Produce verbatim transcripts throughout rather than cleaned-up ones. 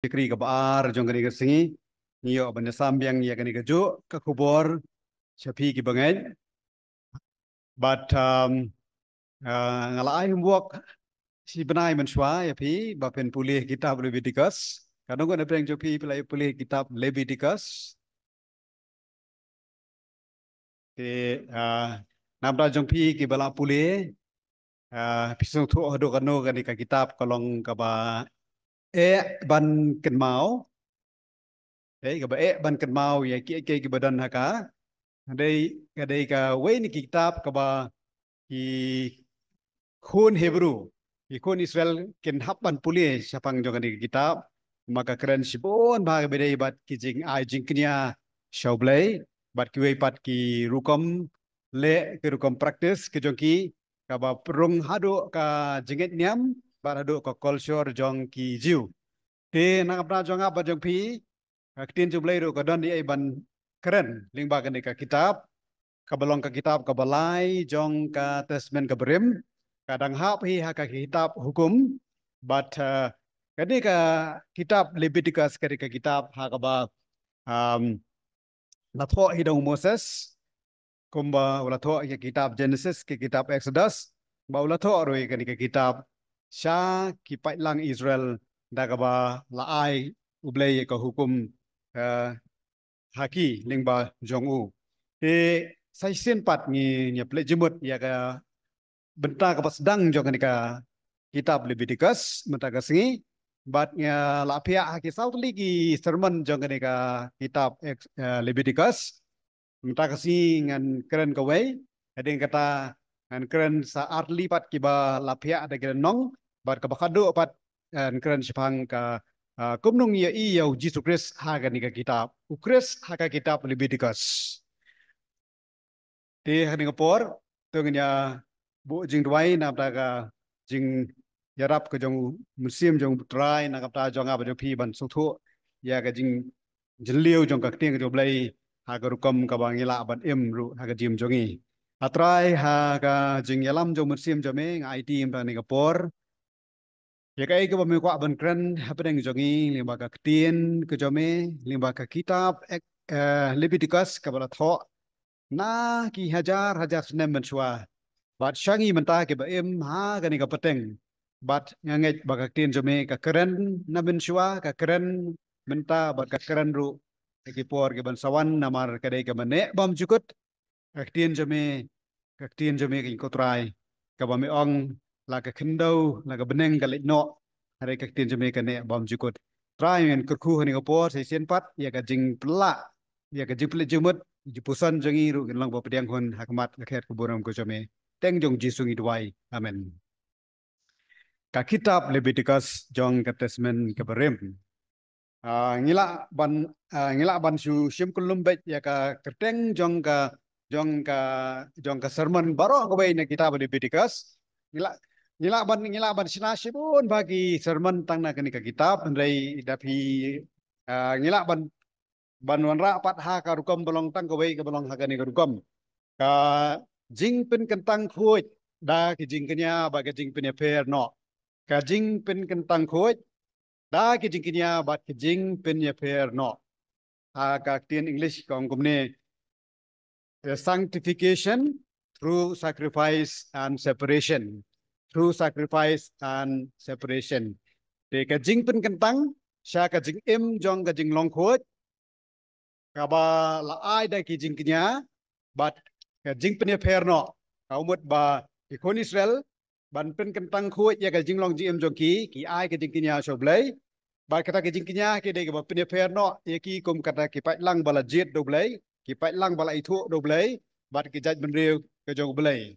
Shakri kaba ar jong kane ka sngi, ngi ïoh ban ïa sam biang ïa kane ka juh ka khubor sha phi ki bangeit. Bad, um, uh, nga la ai homework shi bnai mynshuwa ïa phi ba phin pule kitab Leviticus. Katno ngut na pdeng jong phi phi la ïa pule kitab Leviticus? Te, ah, namar jong phi kiba la pule, ah, phi sngewthuh haduh katno kane ka kitab ka long kaba eh ban kynmaw. Te kaba eh ban kynmaw ïa ki, ki, kiba don ha ka. Dei, ka dei kawei na ki kitab kaba ki khun Hebru, ki khun Israel kin hap ban pule shaphang jong kane ka kitab. Ma ka kren shibun bha kaba dei bad ki jingai jingkñia sha U Blei, bad kiwei pat ki rukom leh, ki rukom practice ki jong ki, kaba rung haduh ka jingngeit niam bad haduh ka culture jong ki Jiw. Te na ka bynta jong nga bad jong phi, ka ktien jong U Blei ruh ka don ïa ban kren lyngba kane ka kitab, kaba long ka kitab kaba lai jong ka Testament kaba rim, ka dang hap hi ha ka kitab Hukum, bad, uh, kane ka kitab Leviticus ka dei ka kitab ha kaba, um, la thoh hi da u Moses, kumba u la thoh ïa ka kitab Genesis, ka kitab Exodus, ba u la thoh ruh ïa kane ka kitab sha ki paidlang Israel da kaba la ai U Blei ïa ka hukum, eh, ha ki lyngba jong u. Te sa shisien pat ngi, ngi ïa pynleit jingmut ïa ka bynta kaba sdang jong kane ka kitab Leviticus mynta ka sngi. Bad nga la phiah ha ki saw tylli ki sermon jong kane ka kitab Ex-, eh, Leviticus. Mynta ka sngi ngan kren kawei, hadien kata ngan kren sa ar tylli pat kiba la phiah da ki lynnong, bad kaba khatduh pat ngan kren shaphang ka, ah, kumno ngi ïohi ïa u Jisu Khrist ha kane ka kitab, u Khrist ha ka kitab Leviticus. Te ha kane ka por, to ngin ïa buh jingduwai na ka bynta ka jingïarap ka jong u Mynsiem jong u Trai, na ka bynta jong nga bad jong phi ban sngewthuh ïa ka jingjylliew jong ka ktien ka jong U Blei ha ka rukom kaba ngi lah ban im ruh ha ka jingim jong ngi. A Trai, ha ka jingïalam jong u Mynsiem jong me nga aiti ïa me ha kane ka por. Ïa kaei kaba me kwah ban kren hapdeng jong ngi lyngba ka ktien ka jong me, lyngba ka kitab, eh, eh, Leviticus kaba la thoh na ki hajar hajar snem mynshuwa. Bad sha ngi mynta kiba im ha kane ka pateng. Bad nga ngeit ba ka ktien jong me ka kren na mynshuwa, ka kren mynta bad ka kren ruh ha ki por ki ban sa wan, namar ka dei kaba neh bymjukut. Ka ktien jong me, ka ktien jong me ko Trai, kaba me ong la ka khyndew, la ka bneng ka leit noh, hynrei ka ktien jong me ka neh bymjukut. Trai, ngan kyrkhu ha kane ka por sa shisien pat ïa ka jingpynlah, ïa ka jingpynleit jingmut, jingpuson jong ngi ruh kin long ba pdiang hun ha khmat ka khet ka burom ka jong me. Kyrteng jong u Jisu ngi duwai. Amen. Ka kitab Leviticus jong ka Testament kaba rim. Ah, ngi lah ban, ah, ngi lah ban shu shim kyllum beit ïa ka kyrteng jong ka, jong ka, jong ka sermon baroh kawei na kitab Leviticus. Ngi lah, ngi lah ban, ngi lah ban shna shibun bha ki sermon tang na kane ka kitab, hynrei da phi, ah, ngi lah ban, ban wanrah pat ha ka rukom ba long tang kawei kaba long ha kane ka rukom. Ka jingpynkyntang khuid da ki jingkñia bad ka jingpynïapher noh. Ka jingpynkyntang khuid da ki jingkñia bad ki jingpynïapher noh. Ha ka ktien English ka ong kumne, the sanctification through sacrifice and separation. Through sacrifice and separation. Te ka jingpynkyntang sha ka jingim jong ka jinglong khuid, kaba la ai da ki jingkñia bad ka jingpynïapher noh. Ka mut ba ki khun Israel ban pynkyntang khuid ïa ka jinglong jingim jong ki, ki ai ka jingkñia sha U Blei. Bad kata ka jingkñia ka dei kaba pynïapher noh ïa ki kum kata ki paidlang ba la jied da U Blei, ki paidlang ba la ithuh da U Blei, bad ki jaitbynriew ka jong U Blei.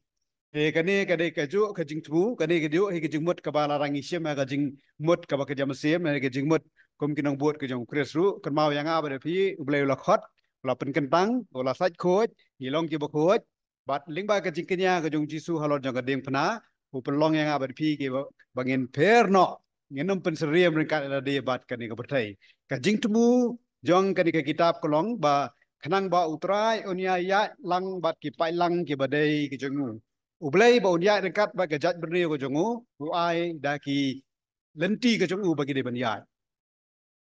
Te kane ka dei kajuh ka jingthmu, kane kajuh hi ka jingmut kaba la dang ngi shim ha ka jingmut kaba ka jingmynsiem, ka jingmut kum ki nongbud ka jong u Khrist ruh, kynmaw ïa nga bad ïa phi, U Blei u la khot, u la pynkyntang, u la sait khuid, ngi long kiba khuid, bad lyngba ka jingkñia ka jong u Jisu halor jong ka diengphna, u pynlong ïa nga bad ïa phi kiba, ba ngin pher noh, ngin ym pynsyriem ryngkat ïa lade bad kane ka pyrthei. Ka jingthmu jong kane ka kitab ka long ba khnang ba u Trai un ïaid lang bad ki paidlang kiba dei ki jong u. U Blei ba un ïaid ryngkat bad ka jaitbynriew ka jong u, u ai da ki lynti ka jong u ba ki dei ban ïaid.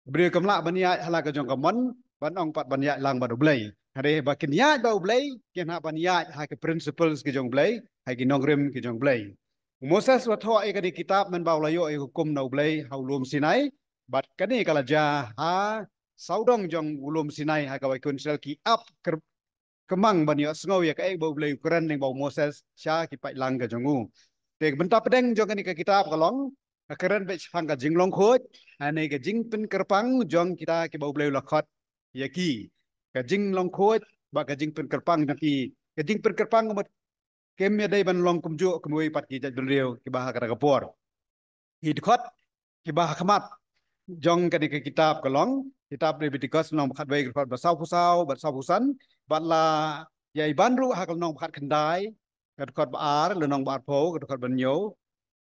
Briew kam lah ban ïaid ha la ka jong ka mon, ban ong pat ban ïaid lang bad U Blei. Hynrei ba kin ïaid bad U Blei, kin hap ban ïaid ha ki principles ki jong U Blei, ha ki nongrim ki jong U Blei. U Moses u la thoh ïa kane ka kitab mynba u la ïoh ïa ka hukum na U Blei ha u lum Sinai, bad kane ka la jia ha sawdong jong u lum Sinai ha kaba ki khun Israel ki ap kyrpang ban ïohsngew ïa kaei ba U Blei u kren lyngba u Moses sha ki paidlang ka jong u. Te ka bynta pdeng jong kane ka kitab ka long, ka kren beit shaphang ka jinglong khuid, hynrei ka jingpynkyrpang jong kita kiba U Blei u la khot ïa ki. Ka jinglong khuid bad ka jingpynkyrpang jong ki. Ka jingpynkyrpang ka mut kim ïa dei ban long kumjuh kumwei pat ki jaitbynriew kiba ha kata ka por. Ki dkhot kiba ha khmat jong kane ka kitab ka long, kitab Leviticus lynnong ba khatwei, ka dkhot ba sawphew saw bad sawphew san, bad la ïai ban ruh ha ka lynnong ba khatkhyndai, ka dkhot ba ar, lynnong ba arphew, ka dkhot ba hynñiew,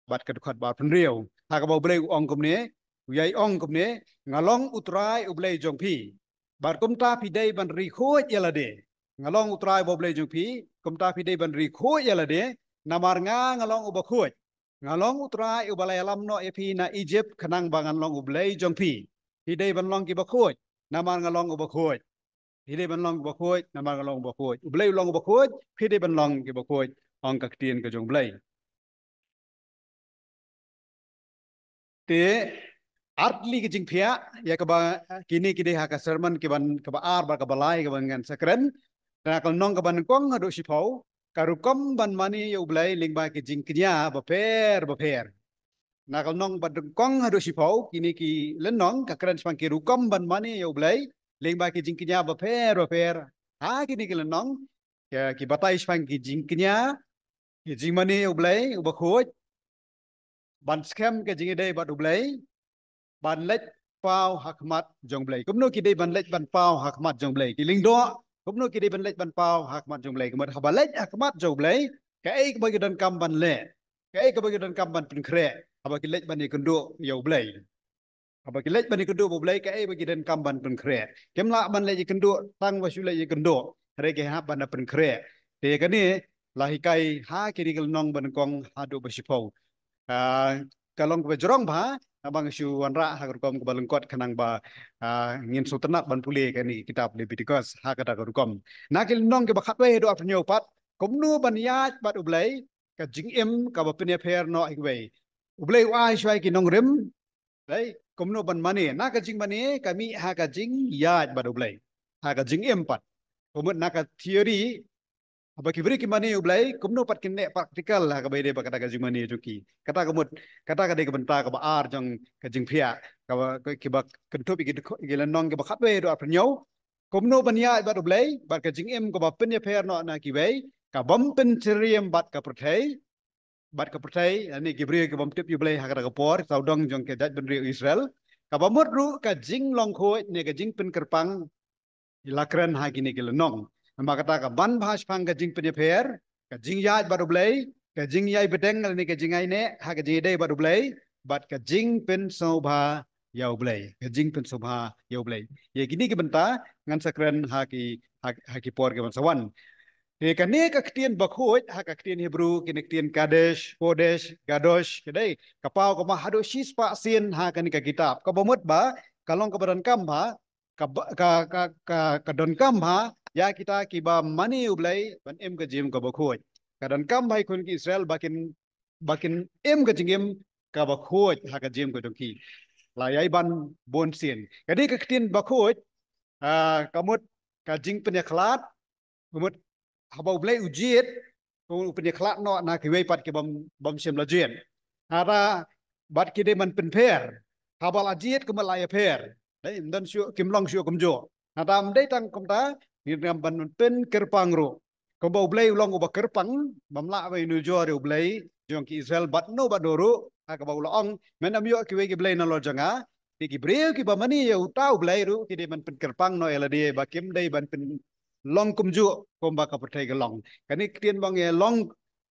bad ka dkhot ba arphew hynriew. Ha kaba U Blei u ong kumne, u ïai ong kumne, nga long U Trai U Blei jong phi. Bad kumta phi dei ban ri khuid ïa lade. Nga long U Trai U Blei jong phi, kumta phi dei ban ri khuid ïa lade, namar nga nga long uba khuid. Nga long U Trai uba la ïalam noh ïa phi na Egypt khnang ba ngan long U Blei jong phi. Phi dei ban long kiba khuid, namar nga long uba khuid. Phi dei ban long kiba khuid, namar nga long uba khuid. U Blei u long uba khuid, phi dei ban long kiba khuid, ong ka ktien ka jong U Blei. Te, ar tylli ki jingphiah, ïa kaba, kine ki dei ha ka sermon kiban, kaba ar bad kaba lai, kaba ngan sa kren. Na ka lynnong kaba nyngkong haduh shiphew, ka rukom ban mane ïa U Blei lyngba ki jingkñia bapher bapher. Na ka lynnong ba nyngkong haduh shiphew, kine ki lynnong, ka kren shaphang ki rukom ban mane ïa U Blei lyngba ki jingkñia bapher bapher. Ha kine ki lynnong, ïa ki batai shaphang ki jingkñia, ki jingmane ïa U Blei uba khuid, ban skhem ka jingïadei bad U Blei, ban leit paw ha khmat jong U Blei. Kumno ki dei ban leit ban paw ha khmat jong U Blei? Ki lyngdoh, kumno ki dei ban leit ban paw ha khmat jong U Blei? Ka mut haba leit ha khmat jong U Blei, kaei kaba ki donkam ban leh? Kaei kaba ki donkam ban pynkhreh haba ki leit ban ïakynduh ïa U Blei? Haba ki leit ban ïakynduh bad U Blei, kaei ba ki donkam ban pynkhreh? Kim lah ban leit ïakynduh tang ba shu leit ïakynduh, hynrei ki hap ban da pynkhreh. Te kane la hikai ha kine ki lynnong ba nyngkong haduh ba shiphew. Ah, ka long kaba jrong bha, naba nga shu wanrah ha ka rukom kaba lyngkot khnang ba, ah, ngin sngewtynnat ban pule kane ka kitab Leviticus ha kata ka rukom. Na ki lynnong kiba khatwei haduh arphew hynñiew pat, kumno ban ïaid bad U Blei, ka jingim kaba pynïapher noh ïa kiwei. U Blei u ai shuwa ïa ki nongrim, Blei, kumno ban mane? Na ka jingmane ka mih ha ka jingïaid bad U Blei, ha ka jingim pat. Ka mut na ka theory, haba ki briew ki mane U Blei, kumno pat kin leh practical ha kaba ïadei bad kata ka jingmane jong ki? Kata ka mut, kata ka dei ka bynta kaba ar jong ka jingphiah, kaba, kiba kynthup ïa ki dkhot, ïa ki lynnong kiba khatwei haduh arphew hynñiew. Kumno ban ïaid bad U Blei, bad ka jingim kaba pynïapher noh na kiwei, kabym pynsyriem bad ka pyrthei, bad ka pyrthei, lane ki briew kibym tip ïa U Blei ha kata ka por, sawdong jong ka jaitbynriew Israel. Kaba mut ruh ka jinglong khuid ne ka jingpynkyrpang, la kren ha kine ki lynnong. Namar kata ka ban bha shaphang ka jingpynïapher, ka jingïaid bad U Blei, ka jingïai bteng lane ka jingaineh ha ka jingïadei bad U Blei, bad ka jingpynsngewbha ïa U Blei, ka jingpynsngewbha ïa U Blei. Ïa kine ki bynta ngan sa kren ha ki, ha, ha ki por kiban sa wan. Te kane ka ktien bakhuid, ha ka ktien Hebrew, kane ka ktien Kadesh, Kodesh, Gadosh, ka dei ka paw kaba haduh shispah sien ha kane ka kitab. Kaba mut ba ka long kaba donkam bha, ka ba, ka, ka, ka, ka donkam bha ïa kita kiba mane U Blei ban im ka jingim kaba khuid. Ka donkam bha ïa ki khun ki Israel ba kin, ba kin im ka jingim kaba khuid ha ka jingim ka jong ki. La ïai ban bun sien. Kane ka ktien bakhuid, ah, ka mut ka jingpynïakhlad, ka mut haba U Blei u jied, u pynïakhlad noh na kiwei pat kibym, bym shym la jied. Haba bad ki dei ban pynpher. Haba la jied ka mut la ïapher. Dei, ym don shuh, kim long shuh kumjuh. Haba ym dei tang kumta, ngin ïa ban pynkyrpang ruh. Kumba U Blei u long uba kyrpang, bym lah ban ïanujor ïa U Blei jong ki Israel bad no bad no ruh, ha kaba u la ong, men ym ïoh kiwei ki blei nalor jong nga. Te ki briew kiba mane ïa uta U Blei ruh ki dei ban pynkyrpang noh ïa lade ba kim dei ban pyn long kumjuh kumba ka pyrthei ka long. Kane ka ktien ba ong ïa long,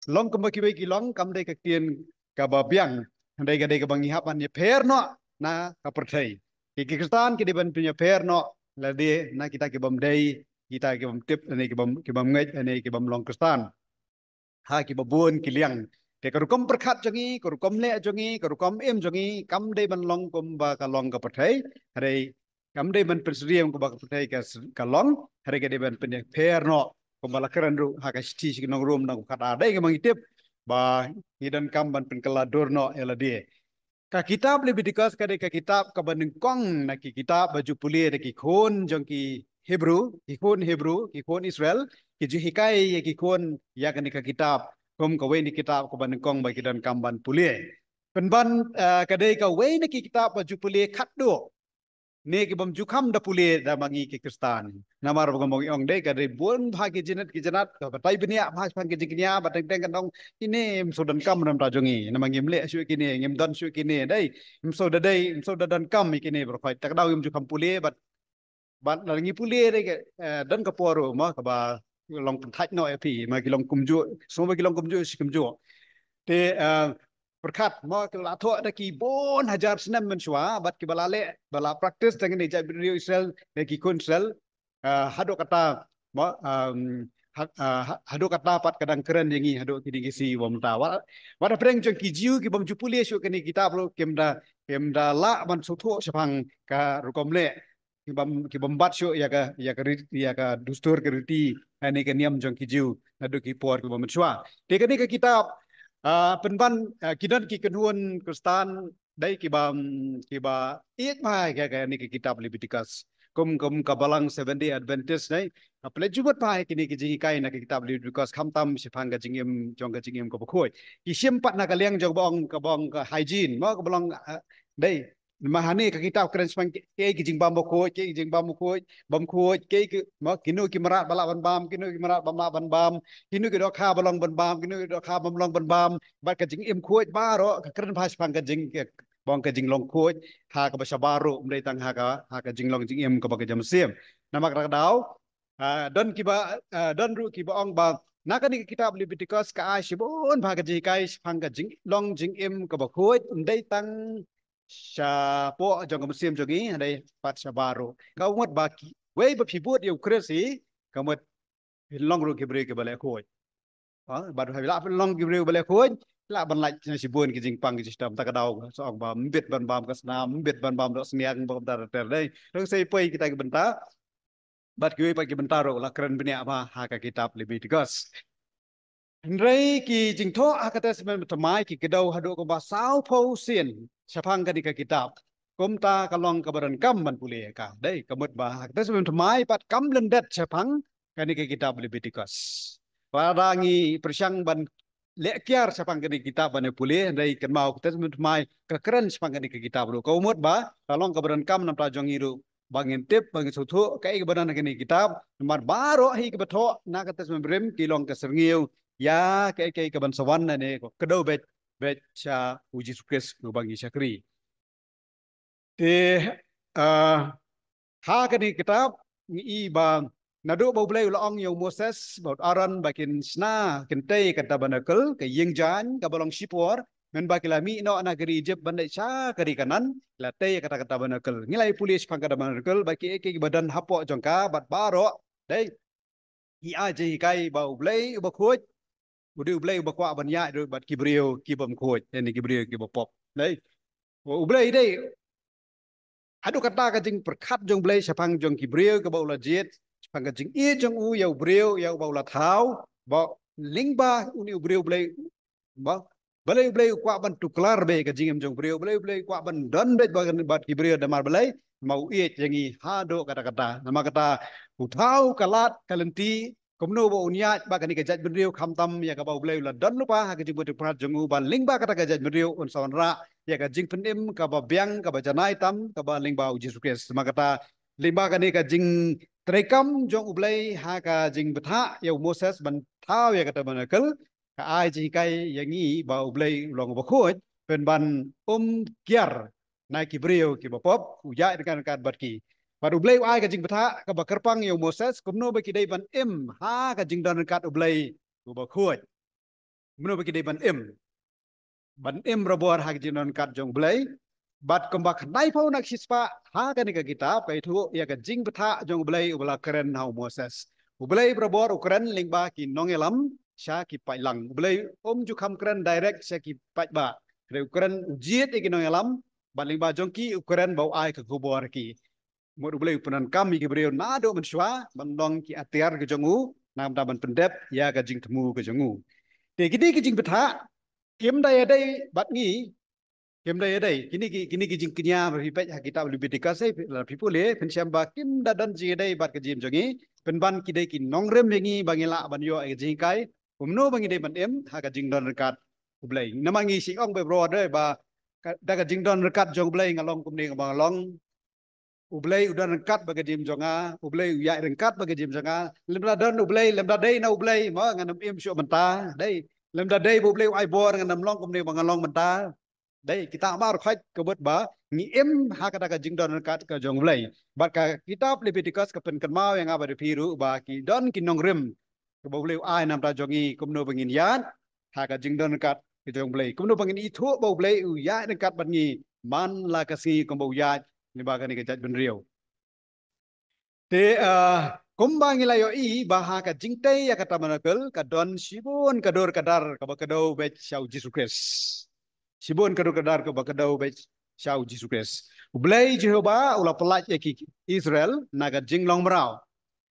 long kumba kiwei ki long, kam dei ka ktien kaba biang. Hynrei ka dei kaba ngi hap ban ïapher noh na ka pyrthei. Ki, ki Khristan ki dei ban pynïapher noh lade na kita kibym dei, kita kibym tip, lane kibym, kibym ngeit, lane kibym long Khristan. Ha kiba bun ki liang, Te ka rukom pyrkhat jong ngi, ka rukom leh jong ngi, ka rukom im jong ngi kam dei ban long kumba ka long ka pyrthei. Hynrei kam dei ban pynsyriem kumba ka pyrthei ka s- ka long. Hynrei ka dei ban pynïapher noh kumba la kren ruh ha ka shithi sha ki nong Rom nong kata dei ka ma ngi tip ba ngi donkam ban pynkylla dur noh ïa lade. Ka kitab Leviticus ka dei ka kitab kaba nyngkong na ki kitab ba ju pule da ki khun jong ki Hebru, ki khun Hebru, ki khun Israel, ki ju hikai ïa ki khun ïa kane ka kitab kum kawei na ki kitab kaba nyngkong ba ki donkam ban pule. Pynban, eh, ka dei kawei na ki kitab ba ju pule khatduh ne ki bym ju kham da pule da ma ngi ki Khristan. Namar ba ka mong ong dei ka dei bun bha ki jinat ki jinat ka batai bniah bha bha ki jingknia ba teng teng ka dong kine ym shu donkam namar ta jong ngi. Namar ngim leh shuh kine, ngim don shuh kine dei. Ym shu da dei, ym shu da donkam ïa kine baroh khoit. Ta ka daw ngim ju kham pule bad bad la ngi pule dei ka, eh, don ka por ruh ma kaba long pynthait noh ïa phi ma ki long kumjuh, sngewbha ki long kumjuh shi kumjuh. Te, eh, pyrkhat ma ki la thoh da ki bun hajar snem mynshuwa bad kiba la leh ba la practice tang ne jaitbynriew Israel ne ki khun Israel, eh, haduh kata ma, um, ha- ah, ha- haduh kata pat ka dang kren ïa ngi haduh kine ki sngi ba mynta. Wat wat hapdeng jong ki Jiw ki bym ju pule shuh kane kitab ruh kim da kim da lah ban sngewthuh shaphang ka rukom leh ki bym ki bym bat shuh ïa ka ïa ka rit ïa ka dustur ka riti ha ne ka niam jong ki Jiw naduh ki por kiba mynshuwa. Te kane ka kitab, ah, pynban, ah, ki don ki kynhun Khristan dei kiba, mm, kiba ïeit bha ïa kane ka kitab Leviticus. Kum kum ka balang Seventh Day Adventist dei ka pynleit jubut bha ïa kine ki jinghikai na ka kitab Leviticus khamtam shaphang ka jingim jong ka jingim kaba khuid. Ki shim pat na ka liang jong ba ong kaba ong ka hygiene ma kaba long, ah, dei ma hane ka kitab kren shaphang ki ki jingbam ba khuid ki jingbam ba khuid bam khuid ki ki ma kino ki mrad ba lah ban bam kino ki mrad bym lah ban bam kino ki dohkha ba long ban bam kino ki dohkha bym long ban bam bad ka jingim khuid baroh ka kren bha shaphang ka jing ka bong ka jinglong khuid ha kaba shabar ruh ym dei tang ha ka ha ka jinglong jingim kaba ka jam sim. Namar ka daw, ah, don kiba, ah, don ruh kiba ong ba na kane ka kitab Leviticus ka ai shibun bha ka jinghikai shaphang ka jinglong jingim kaba khuid ym dei tang shapoh jong ka mynsiem jong ngi hynrei pat shabar ruh. Ka mut ba kiwei ba phi bud ïa u Khrist hi ka mut phin long ruh ki briew kiba leh khuid. Ha, bad haba phi lah phin long ki briew ba leh khuid lah ban lait na shibun ki jingpang ki jingshitom. Ta ka daw sa ong ba mbit ban bam ka snam mbit ban bam doh sniang ba kumta ter dei. Dang sei poi kita ki bynta bad kiwei pat ki bynta ruh la kren bniah bha ha ka kitab Leviticus. Hynrei ki jingthoh ha ka Testament Bathymmai ki kdew haduh kumba sawphew sien shaphang kane ka kitab. Kumta ka long kaba donkam ban pule ïa ka. Dei ka mut ba ha ka Testament Bathymmai pat kam lyndet shaphang kane ka kitab Leviticus. Lada ngi pyrshang ban leh kiar shaphang kane ka kitab ban pule hynrei kynmaw ka Testament Bathymmai ka kren shaphang kane ka kitab ruh. Ka mut ba ka long kaba donkam namar ta jong ngi ruh ba ngin tip ba ngin sngewthuh kaei kaba don ha kane ka kitab. Namar baroh hi kiba thoh na ka Testament Barim ki long ka syrngiew ïa kaei kaei kaban sa wan ne ka kdew beit beit sha u Jisu Khrist uba ngi shakri. Te, ah, ha kane ka kitab ngi i ba naduh ba U Blei u la ong ïa u Moses bad Aaron ba kin shna kin tei ka tabernacle ka ïing jaiñ kaba long shipor mynba ki la mih noh na ka ri Egypt ban leit sha ka ri Kanaan, la tei ïa kata ka tabernacle. Ngi la ïa pule shaphang ka tabernacle ba kiei kiei kiba don hapoh jong ka bad baroh dei ki ai jinghikai ba U Blei uba khuid u dei U Blei uba kwah ban ïaid ruh bad ki briew ki bym khuid, ïa ne ki briew kiba pop. Dei U Blei dei haduh kata ka jingpyrkhat jong U Blei shaphang jong ki briew kaba u la jied, shaphang ka jingïeit jong u ïa u briew ïa uba u la thaw, ba lyngba une u briew U Blei ba balei U Blei u kwah ban tuklar beit ka jingim jong u briew, balei U Blei u kwah ban don beit bad ki briew namar balei ma u ïeit ïa ngi haduh kata kata. Namar kata u thaw ka lad ka lynti kumno ba un ïaid bad kane ka jaitbynriew khamtam ïa kaba U Blei u la don lypa ha ka jingpyrkhat jong u ba lyngba kata ka jaitbynriew un sa wanrah ïa ka jingpynim kaba biang kaba janai tam kaba lyngba u Jisu Khrist. Namar kata lyngba kane ka jingtreikam jong U Blei ha ka jingbthah ïa u Moses ban thaw ïa ka tabernacle ka ai jinghikai ïa ngi ba U Blei u long uba khuid pynban um kiar na ki briew kiba pop u ïaid ryngkat ryngkat bad ki. Bad U Blei u ai ka jingbthah kaba kyrpang ïa u Moses kumno ba ki dei ban im ha ka jingdon ryngkat U Blei uba khuid. Kumno ba ki dei ban im ban im barabor ha ka jingdon ryngkat jong U Blei. Bad kumba khyndaiphew na ka shispah ha kane ka kitab ka ïathuh ïa ka jingbthah jong U Blei uba la kren ha u Moses. U Blei barabor u kren lyngba ki nongïalam sha ki paidlang. U Blei um ju kham kren direct sha ki paidbah. Hynrei u kren u jied ïa ki nongïalam, bad lyngba jong ki u kren ba u ai ka khubor ki. Mut u Blei u pyndonkam ïa ki briew naduh mynshuwa, ban long ki atiar ka jong u, namar ban pyndep ïa ka jingthmu ka jong u. Te kine ki jingbthah, kim da ïadei bad ngi, kim da ïadei. Kine ki, kine ki jingkñia ba phi peit ha kitab Leviticus, eh, phi, la phi pule, phin shem ba kim da don jingïadei bad ka jingim jong ngi, pynban ki dei ki nongrim ïa ngi ba ngi lah ban ïoh ïa ka jinghikai, kumno ba ngi dei ban im, ha ka jingdon ryngkat U Blei. Namar ngi shu ong baroh dei ba, ka, da ka jingdon ryngkat jong U Blei nga long kumne nga ba nga long, U Blei u don ryngkat bad ka jingim jong nga, U Blei u ïaid ryngkat bad ka jingim jong nga. Lymda don U Blei, lymda dei na U Blei, mo ngan ym im shuh mynta, dei. Lymda dei ba U Blei u ai bor ngan ym long kumne ba nga long mynta. Dei, kita mar khait ka mut ba ngi im ha kata ka jingdon ryngkat ka jong U Blei. Bad ka kitab Leviticus ka pynkynmaw ïa nga bad ïa phi ruh ba ki don ki nongrim kaba U Blei u ai namar jong ngi, kumno ba ngin ïaid ha ka jingdon ryngkat ka jong U Blei. Kumno ba ngin ithuh ba U Blei u ïaid ryngkat bad ngi man la ka sngi kumba u ïaid lyngba kane ka jaitbynriew. Te, ah, kumba ngi la ïohi ba ha ka jingtei ïa ka tabernacle ka don shibun ka dur ka dar kaba kdew beit sha U Jisu Khrist. Shibun ka dur ka dar kaba kdew beit sha U Jisu Khrist. U Blei Jehobah u la pyllait ïa ki Israel na ka jinglong mraw.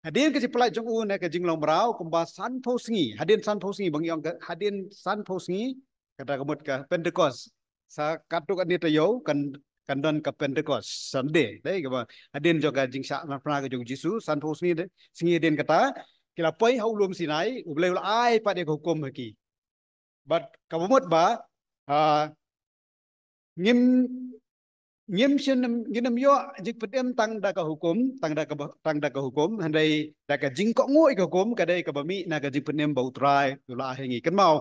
Hadien ka jingpyllait jong u na ka jinglong mraw kumba sanphew sngi, hadien sanphew sngi, ba ngi ong ka, hadien sanphew sngi, kata ka mut ka Pentecost. Sa katto katne taïew kan, kan don ka Pentecost Sunday. Dei kaba hadien jong ka jingshah marpna ka jong U Jisu, sanphew sngi de, sngi hadien kata, ki la poi ha u lum Sinai, U Blei u la ai pat ïa ka hukum ha ki. Bad kaba mut ba, ah, ngim, ngim shym, ngin ym ïoh jingpynim tang da ka hukum, tang da ka ba, tang da ka hukum, hynrei da ka jingkohnguh ïa ka hukum, ka dei kaba mih na ka jingpynim ba U Trai u la ai ha ngi. Kynmaw,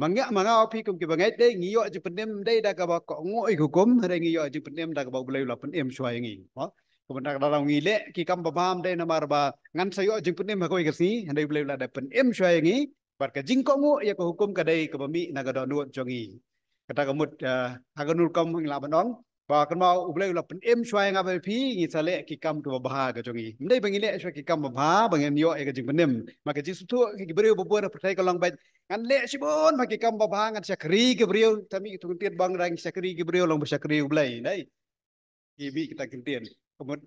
ma nga, ma nga u phi kum ki bangeit dei, ngi ïoh jingpynim dei da kaba kohnguh ïa ka hukum, hynrei ngi ïoh jingpynim da kaba U Blei u la pynim shuwa ïa ngi. Mo? Kumta ka daw ngi leh ki kam babha ym dei namar ba ngan sa ïoh jingpynim ha kawei ka sngi, hynrei U Blei u la da pynim shuwa ïa ngi, bad ka jingkohnguh ïa ka hukum ka dei kaba mih na ka dohnud jong ngi. Kata ka mut, eh, ha kano rukom ngi lah ban ong ba kynmaw U Blei u la pynim shuwa ïa nga bad phi, ngi sa leh ki kam kiba bha ka jong ngi. Ym dei ba ngi leh shuwa ki kam babha ba ngin ïoh ïa ka jingpynim. Ma ka jingsngewthuh ki briew babun ha pyrthei ka long ba ngan leh shibun ma ki kam babha, ngan shakri ki briew, tang mih ki ktien ba ngan shakri ki briew long ba shakri U Blei. Dei. Ki mih kita ki ktien. Ka mut,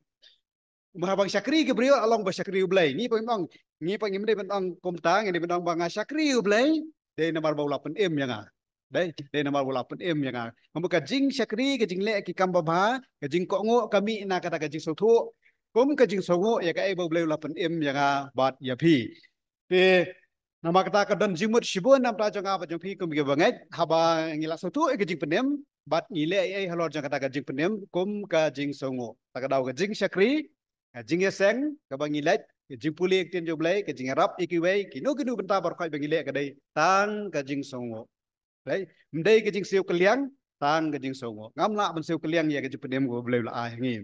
ma haba nga shakri ki briew, la long ba shakri U Blei. Ngi pat ngim ong, ngi pat ngim dei ban ong kumta, ngi dei ban ong ba nga shakri U Blei, dei namar ba u la pynim ïa nga. Dei, dei namar ba u la pynim ïa nga. Ka mut ka jingshakri, ka jingleh ki kam babha, ka jingkohnguh ka mih na kata ka jingsngewthuh, kum ka jingsngewnguh ïa kaei ba U Blei u la pynim ïa nga bad ïa phi. Te namar kata ka don jingmut shibun namar jong nga bad jong phi kum ki bangeit, haba ngi la sngewthuh ïa ka jingpynim bad ngi leh ei ei halor jong kata ka jingpynim kum ka jingsngewnguh. Ta ka daw ka jingshakri, ka jingïaseng kaba ngi leh, ka jingpule ïa ka ktien jong U Blei, ka jingïarap ïa kiwei, kino kino bynta baroh khoit ba ngi leh ka dei tang ka jingsngewnguh. Dei, ym dei ka jingsiew kylliang, tang ka jingsngewnguh. Ngam lah ban siew kylliang ïa ka jingpynim kaba U Blei u la ai ha ngi.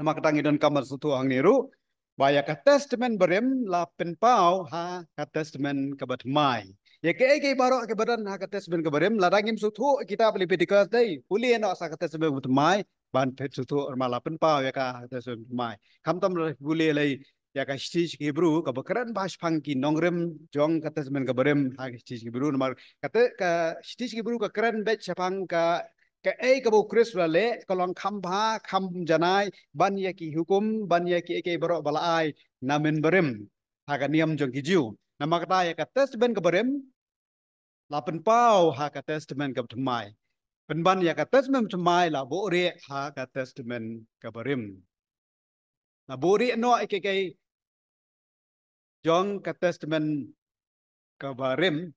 Namar kata ngi donkam ban sngewthuh hangne ruh ba ïa ka Testament Barim la pynpaw ha ka Testament kaba thymmai. Ïa kaei kaei baroh kiba don ha ka Testament kaba Rim, lada ngim sngewthuh kitab Leviticus dei, pule noh sa ka Testament kaba thymmai ban peit sngewthuh, namar la pynpaw ïa ka ha ka Testament kaba thymmai. Khamtam lada pule lei ïa ka shithi Hebru kaba kren ba shaphang ki nongrim jong ka Testament kaba Rim ha ka shithi Hebru, namar kata ka shithi Hebru ka kren beit shaphang ka kaei kaba U Khrist u la leh, ka long kham bha, kham janai ban ïa ki hukum, ban ïa kiei kiei baroh ba la ai na mynbarim ha ka niam jong ki Jiw. Namar kata ïa ka Testament kaba Rim la pynpaw ha ka Testament kaba thymmai. Pynban ïa ka Testament thymmai la buhrieh ha ka Testament kaba Rim. La buhrieh noh ïa kiei kiei jong ka Testament kaba Rim,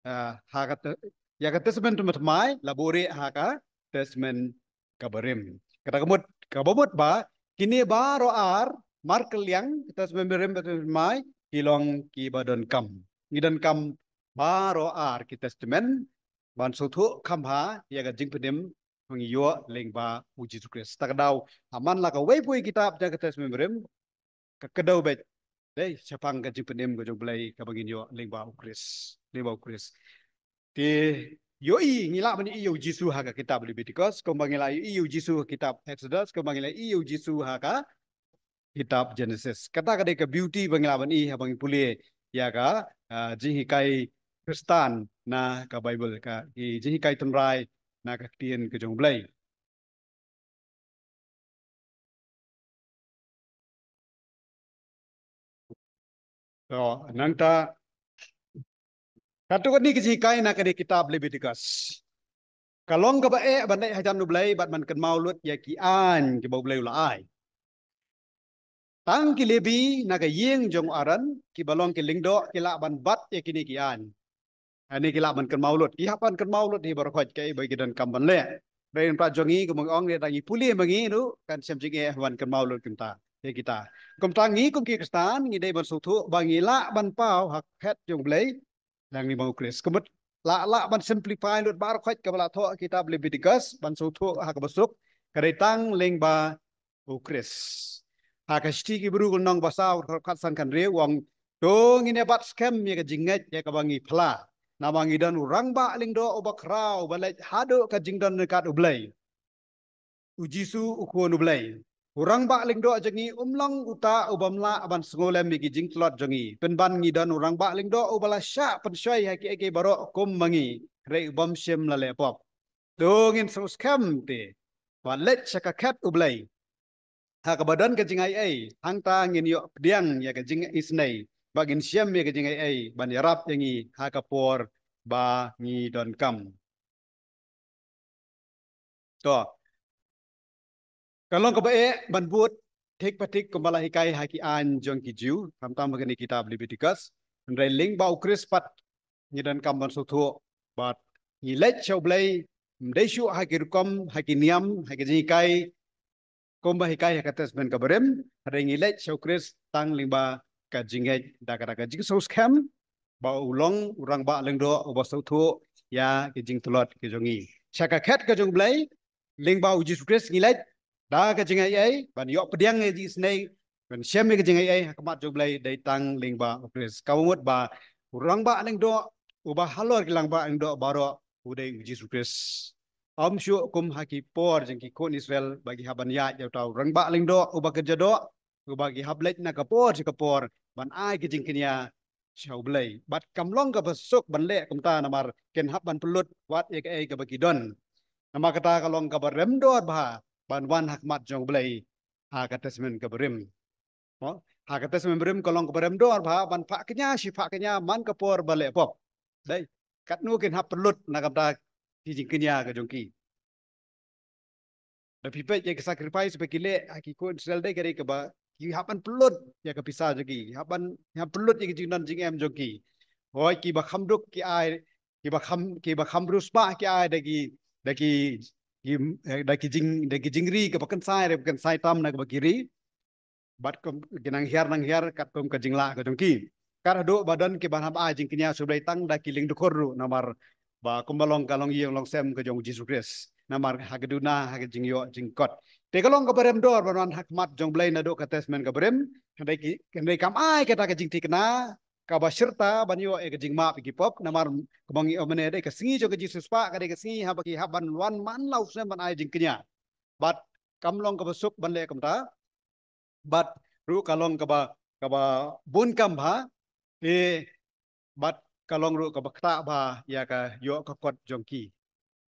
ah, ha ka te-, ïa ka Testament thymmai la buhrieh ha ka Testament kaba Rim. Kata ka mut, kaba mut ba kine baroh ar markylliang, ka Testament Barim bad Testament Thymmai, ki long kiba donkam. Ngi donkam baroh ar ki Testament ban sngewthuh kham bha ïa ka jingpynim ba ngi ïoh lyngba U Jisu Khrist. Ta ka daw, ha man la kawei pat ka kitab jong ka Testament Barim, ka kdew beit, dei, shaphang ka jingpynim ka jong U Blei kaba ngin ïoh lyngba U Khrist, lyngba U Khrist. Te ïohi, ngi lah ban ïohi ïa U Jisu ha ka kitab Leviticus, kumba ngi la ïohi ïa U Jisu ha ka kitab Exodus, kumba ngi la ïohi ïa U Jisu ha ka kitab Genesis. Kata ka dei ka beauty ba ngi lah ban ïohi haba ngi pule ïa ka, ah, jinghikai Khristan na ka Baibl, ka, ki jinghikai tynrai na ka ktien ka jong U Blei. To, nangta, katto katne ka jinghikai na kane ka kitab Leviticus ka long kaba eh ban leit hajan U Blei bad ban kynmaw lut ïa ki aiñ kiba U Blei u la ai. Tang ki Levi na ka ïing jong u Aaron, kiba long ki lyngdoh, ki lah ban bat ïa kine ki aiñ. Hangne ki lah ban kynmaw lut, ki hap ban kynmaw lut hi baroh khoit kaei ba ki donkam ban leh. Hynrei nangta jong ngi, kumba nga ong, lada ngi pule ma ngi ruh, kan shem jingeh ban kynmaw lut kumta ïa kita. Kumta ngi kum ki Khristan ngi dei ban sngewthuh ba ngi lah ban paw ha ka khet jong U Blei lyngba U Khrist. Kumta lah, lah ban simplify lut baroh khoit kaba la thoh ha kitab Leviticus ban sngewthuh ha kaba suk ka dei tang lyngba U Khrist. Ha ka shithi ki Hebru lynnong ba saw, dkhot khatsan khathynriew, u ong, to ngin ïa bat skhem ïa ka jingngeit ïa kaba ngi phla, namar ngi don u rangbah lyngdoh uba khraw, uba leit haduh ka jingdon ryngkat U Blei, U Jisu, U Khun U Blei. U rangbah lyngdoh jong ngi um long uta u bym lah ban sngewlem ïa ki jingtlot jong ngi, pynban ngi don u rangbah lyngdoh uba la shah pynshoi ha kiei kiei baroh kum ma ngi, hynrei u bym shym la leh pop. To ngin sngewskhem te, ba leit sha ka khet U Blei ha kaba don ka jingaiei, hangta ngin ïoh pdiang ïa ka jingisynei, ba ngin shem ïa ka jingaiei ban ïarap ïa ngi ha ka por ba ngi donkam. To, ka long kaba eh ban bud thik pa thik kumba la hikai ha ki aiñ jong ki Jiw, khamtam ha kane ka kitab Leviticus. Hynrei lyngba U Khrist pat ngi donkam ban sngewthuh, bad ngi leit sha U Blei ym dei shuh ha ki rukom, ha ki niam, ha ki jinghikai kumba hikai ha ka Testament kaba rim, hynrei ngi leit sha U Khrist tang lyngba ka jingngeit, da ka, da ka jingsngewskhem ba u long u rangbah lyngdoh uba sngewthuh ïa ki jingtlot ki jong ngi. Sha ka khet ka jong U Blei lyngba U Jisu Khrist ngi leit da ka jingaiei ban ïoh pdiang ïa ka jingisynei, ban shem ïa ka jingaiei ha khmat jong U Blei, dei tang lyngba U Khrist. Kaba mut ba u rangbah lyngdoh uba halor ki rangbah lyngdoh baroh u dei U Jisu Khrist. Ym shuh kum ha ki por jong ki khun Israel ba ki hap ban ïaid ïa uta u rangbah lyngdoh uba kyrjadoh, uba ki hap leit na ka por sha ka por ban ai ki jingkñia sha U Blei. Bad kam long kaba suk ban leh kumta, namar kin hap ban pynlut wat ïa kaei kaba ki don. Namar kata ka long kaba rem dor bha ban wan ha khmat jong U Blei ha ka Testament kaba rim. Mo? Ha ka Testament ba rim ka long kaba rem dor bha ban phah kñia shi phah kñia man ka por ba leh pop. Dei, katno kin hap pynlut na ka bynta ki jingkñia ka jong ki. Da phi peit ïa ka sacrifice ba ki leh ha ki khun Israel, dei ka dei kaba ki hap ban pynlut ïa ka pisa jong ki, hap ban, hap pynlut ïa ki jingdon jingem jong ki. Hooid, kiba kham duk ki ai, kiba kham, kiba kham riewspah ki ai da ki, da ki, ki, eh, da ki jing, da ki jingri kaba kynsai, da kaba kynsai tam na kaba ki ri. Bad kum ki nang hiar nang hiar katkum ka jinglah ka jong ki. Kat haduh ba don kiba hap ai jingkñia sha U Blei tang da ki lyngdkhur ruh, namar ba kumba long ka longïing longsem ka jong U Jisu Khrist. Namar ha ka duna ha ka jingïoh jingkot. Te ka long kaba rem dor ban wan ha khmat jong U Blei naduh ka Testament kaba rim. Hynrei ki, hynrei kam ai kata ka jingthikna kaba shirta ban ïoh ïa ka jingmap ïa ki pop, namar kumba ngi ong mynne, dei ka sngi jong ka jingsiewspah ka dei ka sngi haba ki hap ban wan man la u snem ban ai jingkñia. Bad kam long kaba suk ban leh kumta. Bad ruh ka long kaba, kaba bun kam bha, te bad ka long ruh kaba ktah bha ïa ka ïoh ka kot jong ki.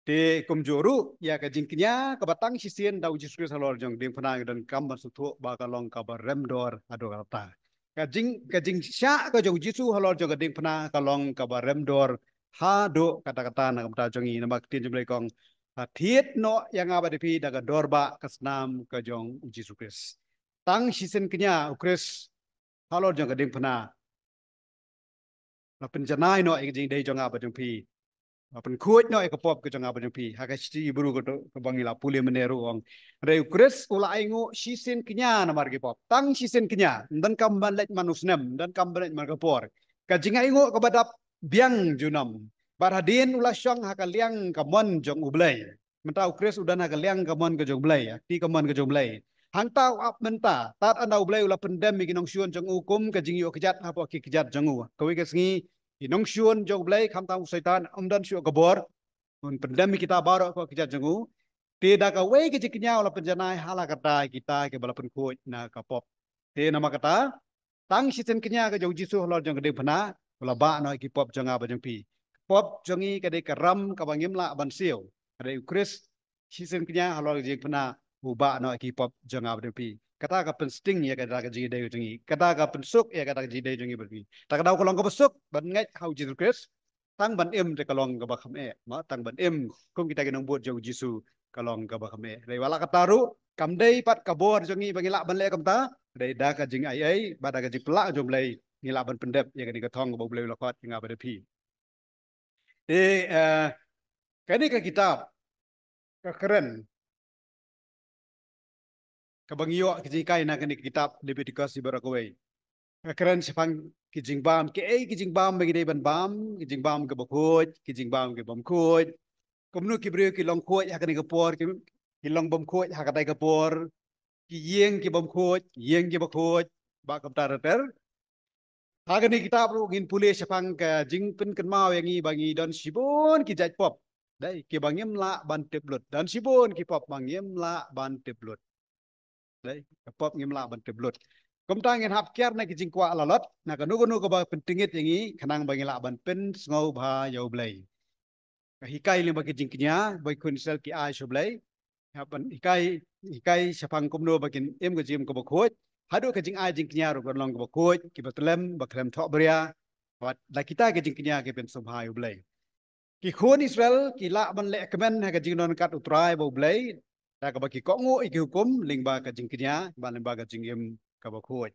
Te kumjuh ruh ïa ka jingkñia kaba tang shisien da U Jisu Khrist halor jong ka diengphna, ngi donkam ban sngewthuh ba ka long kaba rem dor haduh katta. Ka jing, ka jingshah ka jong U Jisu halor jong ka diengphna ka long kaba rem dor haduh katta katta na ka bynta jong ngi, namar ka ktien jong U Blei ka ong, ha thied noh ïa nga bad ïa phi da ka dor ba ka snam ka jong U Jisu Khrist. Tang shisien kñia U Khrist halor jong ka diengphna, la pynjanai noh ïa ka jingdei jong nga bad jong phi, la pynkhuid noh ïa ka pop ka jong nga bad jong phi. Ha ka shithi Hebru ka to, kaba ngi la pule mynne ruh ong, hynrei U Khrist u la ainguh shisien kñia namar ki pop. Tang shisien kñia, ym donkam ban leit man u snem, ym donkam ban leit man ka por. Ka jingainguh kaba dap biang junom. Bad hadien u la shong ha ka liang kamon jong U Blei. Mynta U Khrist u don ha ka liang kamon ka jong U Blei, ha kti kamon ka jong U Blei. Hangta u ap mynta, tad haduh U Blei u la pyndem ïa ki nongshun jong u kum ka jingïoh kjat hapoh ki kjat jong u. Kawei ka sngi ki nongshun jong U Blei, khamtam u Soitan, ym don shuh ka bor un pyndem ïa kita baroh hapoh ki kjat jong u. Te da kawei ka jingkñia u la pynjanai ha la kata ïa kita kiba la pynkhuid na ka pop. Te namar kata Tang shisien kñia ka jong u Jisu halor jong ka diengphna, u la bah noh ïa ki pop jong nga bad jong phi. Pop jong ngi ka dei ka ram kaba ngim lah ban siew. Ka dei u Khrist shisien kñia halor ka diengphna, u bah noh ïa ki pop jong nga bad jong phi. Kata ka pynsting ïa kata ka jingïadei jong ngi. Kata ka pynsuk ïa kata ka jingïadei jong ngi bad ngi. Ta ka daw ka long kaba suk ban ngeit ha u Jisu Khrist. Tang ban im te ka long kaba kham eh. Ma tang ban im kum kita ki nongbud jong u Jisu ka long kaba kham eh. Dei wat la katta ruh, kam dei pat ka bor jong ngi ba ngi lah ban leh kumta. Dei da ka jingaiei bad da ka jingpynlah jong u Blei ngi lah ban pyndep ïa kane ka thong kaba u Blei u la khot ïa nga bad ïa phi. Te, eh, kane ka kitab, ka kren kaba ngi ïoh ka jinghikai na kane ka kitab Leviticus hi baroh kawei. Ka kren shaphang ki jingbam, kiei ki jingbam ba ngi dei ban bam, ki jingbam kiba khuid, ki jingbam ki bym khuid. Kumno ki briew ki long khuid ha kane ka por, ki, ki long bym khuid ha katai ka por. Ki ïing ki bym khuid, ïing kiba khuid, bad kumta ter ter. Ha kane ka kitab ruh ngin pule shaphang ka jingpynkynmaw ïa ngi ba ngi don shibun ki jait pop. Dei, kiba ngim lah ban tip lut. Don shibun ki pop ba ngim lah ban tip lut. Dei, ka pop ngim lah ban tip lut. Kumta ngin hap kiar na ki jingkwah lalot, na kano kano kaba pyntngit ïa ngi, khnang ba ngi lah ban pynsngewbha ïa u Blei. Ka hikai lyngba ki jingkñia ba ki khun Israel ki ai sha u Blei. Hap ban hikai, hikai shaphang kumno ba kin im ka jingim kaba khuid. Haduh ka jingai jingkñia ruh kan long kaba khuid, kiba tlem, ba khlem thohbria. Bad da kita ki jingkñia ki pynsngewbha ïa u Blei. Ki khun Israel ki lah ban leh kmen ha ka jingdon ryngkat u Trai bad u Blei. Da kaba ki kohnguh ïa ki hukum lyngba ka jingkñia, bad lyngba ka jingim kaba khuid.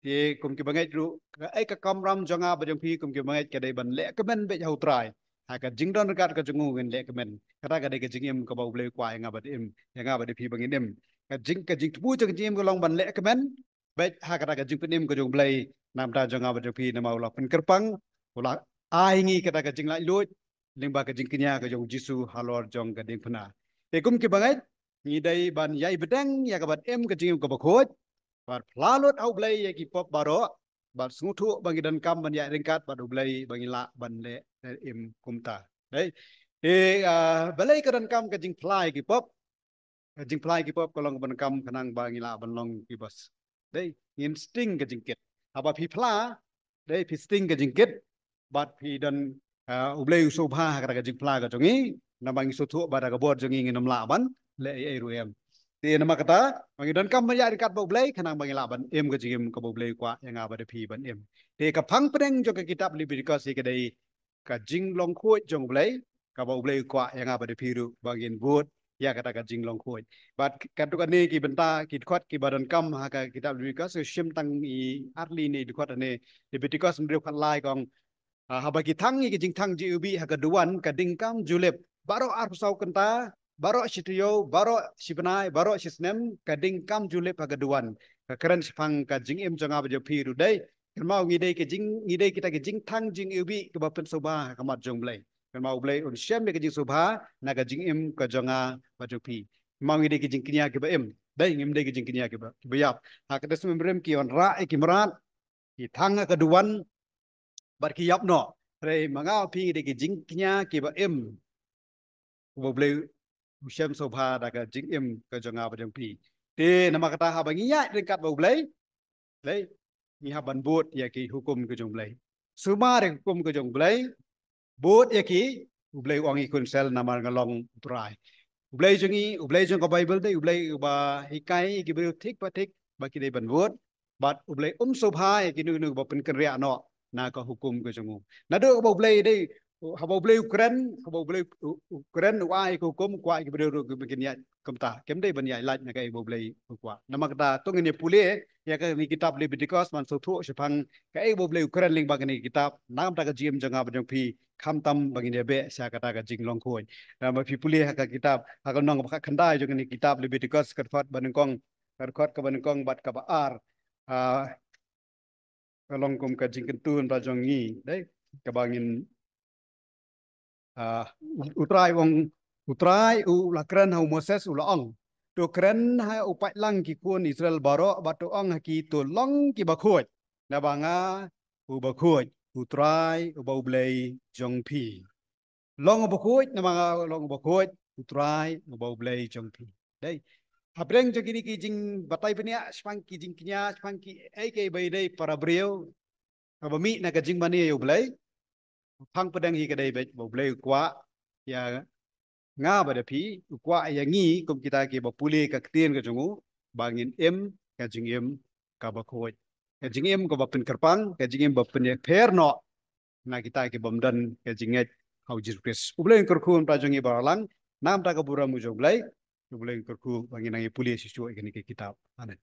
Te kum kiba ngeit ruh, kaei ka kamram jong nga bad jong phi kum kiba ngeit ka dei ban leh kmen beit ha u Trai. Ha ka jingdon ryngkat ka jong u ngin leh kmen. Kata ka dei ka jingim kaba u Blei u kwah ïa nga bad im, ïa nga bad ïa phi ba ngin im. Ka jing, ka jingthmu jong ka jingim ka long ban leh kmen beit ha kata ka jingpynim ka jong u Blei na ka bynta jong nga bad jong phi namar u la pynkyrpang, u la ai ngi kata ka jinglaitluid lyngba ka jingkñia ka jong u Jisu halor jong ka diengphna. Te kum kiba ngeit, ngi dei ban ïai bteng ïa ka ban im ka jingim kaba khuid, bad phla lut ha u Blei ïa ki pop baroh, bad sngewthuh ba ngi donkam ban ïaid ryngkat bad u Blei ba ngi lah ban leh, eh, im kumta. Dei. Te, ah, balei ka donkam ka jingphla ïa ki pop? Ka jingphla ïa ki pop ka long kaba donkam khnang ba ngi lah ban long ki bos. Dei, ngin sting ka jingkit. Haba phi phla, dei phi sting ka jingkit, bad phi don, ah, u Blei u sngewbha ha kata ka jingphla ka jong ngi, namar ngi sngewthuh ba da ka bor jong ngi ngin ym lah ban leh ei ei ruh em. Te namar kata, ba ngi donkam ban ïaid ryngkat bad u Blei, khnang ba ngi lah ban im ka jingim kaba u Blei u kwah ïa nga bad ïa phi ban im. Te ka phang pdeng jong ka kitab Leviticus hi ka dei ka jinglong khuid jong u Blei, kaba u Blei u kwah ïa nga bad ïa phi ruh ba ngin bud ïa kata ka jinglong khuid. Bad katto katne ki bynta ki dkhot kiba donkam ha ka kitab Leviticus, shim tang i artylli ne dkhot ne, Leviticus hynriew khatlai ka ong, ah, haba ki thang ïa ki jingthang jingïewbih ha ka duwan, ka diengkam julip, baroh arphew saw kynta, baroh shi taïew, baroh shi bnai, baroh shi snem, ka diengkam julip ha ka duwan. Ka kren shaphang ka jingim jong nga bad jong phi ruh dei. Kynmaw ngi dei ka jing, ngi dei kita ka jingthang jingïewbih kaba pynsngewbha ha khmat jong u Blei. Kynmaw u Blei un shem ïa ka jingsngewbha na ka jingim ka jong nga bad jong phi. Kynmaw ngi dei ka jingkñia kiba im. Dei ngim dei ka jingkñia kiba, kiba ïap. Ha ka Testament Rim ki wanrah ïa ki mrad, ki thang ha ka duwan, bad ki ïap noh. Hynrei ma nga bad phi ngi dei ka jingkñia kiba im. Uba u Blei u shem sngewbha da ka jingim ka jong nga bad jong phi. Te namar kata haba ngi ïaid ryngkat bad u Blei, Blei, ngi hap ban bud ïa ki hukum ka jong u Blei. Sumar ïa ki hukum ka jong u Blei, bud ïa ki, u Blei u ong ïa ki khun Israel namar nga long u Trai. U Blei jong ngi, u Blei jong ka Baibl dei u Blei uba hikai ïa ki briew thik pa thik ba ki dei ban bud. Bad u Blei um sngewbha ïa kino kino kiba pynkynriah noh na ka hukum ka jong u. Naduh kaba u Blei dei, haba u Blei u kren, haba u Blei u, u kren u ai ka hukum, u kwah ïa ki briew ruh kiba kin ïaid kumta. Kim dei ban ïaid lait na kaei ba u Blei u kwah. Namar kata to ngin ïa pule ïa kane ka kitab Leviticus ban sngewthuh shaphang kaei ba u Blei u kren lyngba kane ka kitab, na ka bynta ka jingim jong nga bad jong phi, khamtam ba ngin ïa beh sha kata ka jinglong khuid. Namar phi pule ha ka kitab, ha ka lynnong kaba khatkhyndai jong kane ka kitab Leviticus, ka dkhot ba nyngkong, ka dkhot kaba nyngkong bad kaba ar. Ah, ka long kum ka jingkyntu na ka bynta jong ngi, dei, kaba ngin, ah, u, u Trai u ong, u Trai u la kren ha u Moses u la ong, to kren ha u paidlang ki khun Israel baroh bad to ong ha ki to long kiba khuid, naba nga uba khuid, u Trai uba u Blei jong phi. Long uba khuid, naba nga long uba khuid, u Trai uba u Blei jong phi. Dei. Hapdeng jong kine ki jingbatai bniah shaphang ki jingkñia shaphang kiei kiei ba ïadei para briew, kaba mih na ka jingmane ïa U Blei, phang pdeng hi ka dei beit ba U Blei u kwah ïa nga bad ïa phi, u kwah ïa ngi kum kita kiba pule ka ktien ka jong u, ba ngin im ka jingim kaba khuid, ka jingim kaba pynkyrpang, ka jingim ba pynïapher noh na kita ki bym don ka jingngeit ha U Jisu Khrist. U Blei un kyrkhu na ka bynta jong ngi baroh lang, na ka bynta ka burom U Blei. U Blei un kyrkhu ba ngin nang ïa pule shuh shuh ïa kane ka kitab. Amen.